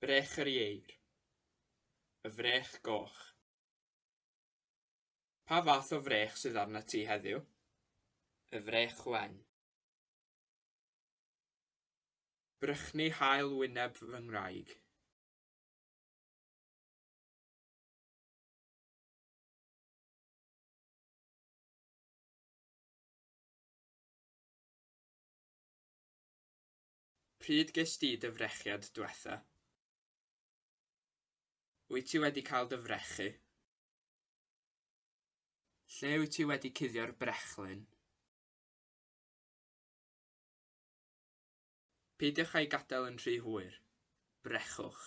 Brech yr ieir. Y frech goch. Pa fath o frech sydd arnat ti heddiw? Y frech wen. Brychni haul wyneb fy ngwraig. Pryd ges di dy frechiad dwetha? Wyt ti wedi cael dy frechu? Lle wyt ti wedi cuddio'r brechlyn? Peidiwch â'i gadael yn rhy hwyr. Brechwch.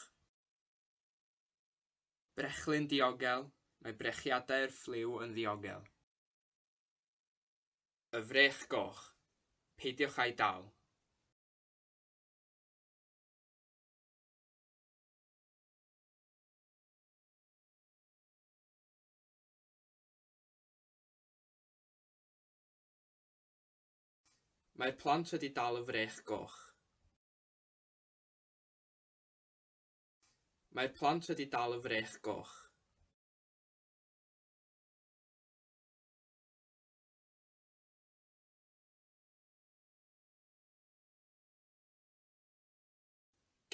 Brechlyn diogel, mae brechiadau'r ffliw yn ddiogel. Y frech goch. Peidiwch â'i dal. Mae'r plant wedi dal y frech goch. Mae'r plant wedi dal y frech goch.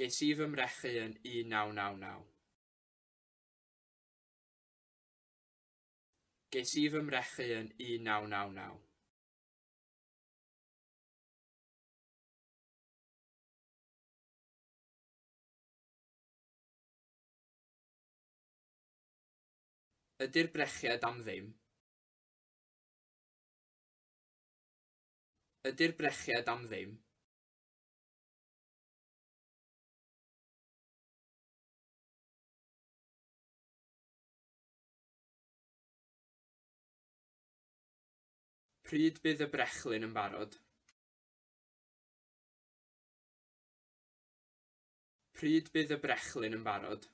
Ges i fy mrechu yn 1999. Ges i fy mrechu yn 1999. Ydy'r brechiad am ddim? Ydy'r brechiad am ddim? Pryd bydd y brechlyn yn barod? Pryd bydd y brechlyn yn barod?